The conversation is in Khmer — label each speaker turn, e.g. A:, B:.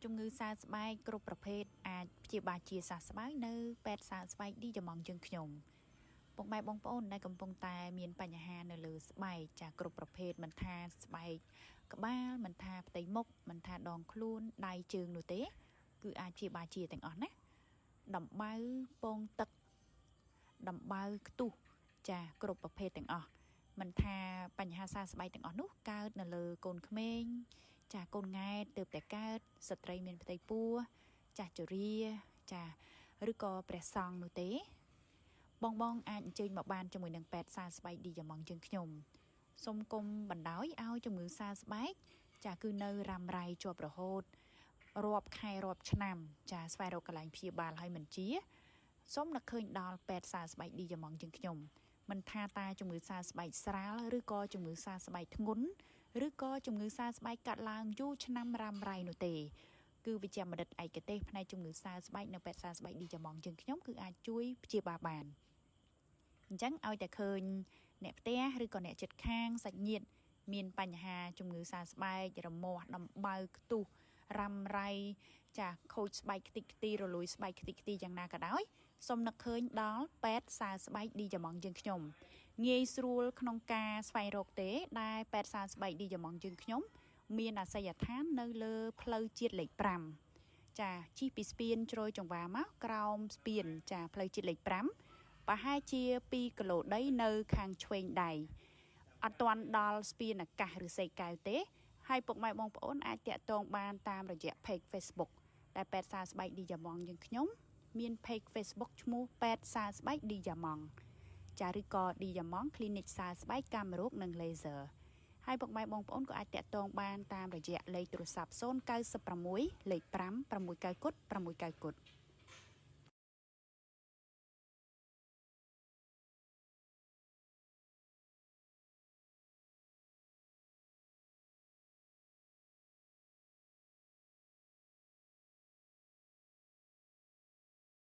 A: ជំងឺសើស្បែកគ្រប់ប្រភេទអាចព្យាបាលជាសះស្បើយនៅពេទ្យសើស្បែកឌីយ៉ាម៉ង់យើងខ្ញុំពុកម៉ែបងប្អូនដែលកំពុងតែមានបញ្ហានៅលើស្បែកចាគ្រប់ប្រភេទមិនថាស្បែកក្បាលមិនថាផ្ទៃមុខមិនថាដងខ្លួនដៃជើងនោះទេ គឺអាចព្យាបាលជាទាំងអស់ណាដំបៅពងទឹកដំបៅខ្ទុះចាគ្រប់ប្រភេទទាំងអស់មិនថាបញ្ហាសើស្បែកទាំងអស់នោះកើតនៅលើកូនក្មេងចាកូនង៉ែតទើបតែកើតស្ត្រីមានផ្ទៃពោះចាស់ជរាចាឬក៏ព្រះសង្ឃនោះទេ បងបងអាចអញ្ជើញមកបានជាមួយនឹងពេទ្យសើស្បែកឌីយ៉ាម៉ង់យើងខ្ញុំសូមគុំបណ្ដោយឲ្យជំងឺសើស្បែកចាគឺនៅរ៉ាំរ៉ៃជាប់រហូតរាប់ខែរាប់ឆ្នាំចាស្វែងរកកន្លែងព្យាបាលឲ្យមិនជាសូមនឹកឃើញដល់ពេទ្យសើស្បែកឌីយ៉ាម៉ង់យើងខ្ញុំមិនថាតាជំងឺសើស្បែកស្រាលឬក៏ជំងឺសើស្បែកធ្ងន់ឬក៏ជំងឺសើស្បែកកាត់ឡើងយូរឆ្នាំរ៉ាំរ៉ៃនោះទេគឺវិជ្ជបណ្ឌិតឯកទេសផ្នែកជំងឺសើស្បែកនៅពេទ្យសើស្បែកឌីយ៉ាម៉ង់យើងខ្ញុំគឺអាចជួយព្យាបាលបានអញ្ចឹងឲ្យតែឃើញអ្នកផ្ទះឬក៏អ្នកជិតខាងសាច់ញាតិមានបញ្ហាជំងឺសើស្បែករមាស់ដំបៅខ្ទុះរ៉ាំរ៉ៃចាខូចស្បែកខ្ទេចខ្ទីរលួយស្បែកខ្ទេចខ្ទីយ៉ាងណាក៏ដោយសូមនឹកឃើញដល់ពេទ្យសើស្បែកឌីយ៉ាម៉ង់យើងខ្ញុំងាយស្រួលក្នុងការស្វែងរកទេដែលពេទ្យសើស្បែកឌីយ៉ាម៉ង់យើងខ្ញុំមានអាសយដ្ឋាននៅលើផ្លូវជាតិលេខ5ចាជិះពីស្ពានជ្រោយចង្វាមកក្រោមស្ពានចាផ្លូវជាតិលេខ5ប្រហែលជា2គីឡូដីនៅខាងឆ្វេងដៃអត់ទាន់ដល់ស្ពានអាកាសឬសីកែវទេហើយពុកម៉ែបងប្អូនអាចតាក់ទងបានតាមរយៈ page Facebook ដែលពេទ្យសើស្បែកឌីយ៉ាម៉ង់យើងខ្ញុំមាន page Facebook ឈ្មោះពេទ្យសើស្បែកឌីយ៉ាម៉ង់ចាឬក៏ឌីយ៉ាម៉ង់ Clinic សើស្បែកកាំរោគនិង Laser ហើយពុកម៉ែបងប្អូនក៏អាចតាក់ទងបានតាមរយៈលេខទូរស័ព្ទ096លេខ5 69គុត69គុត។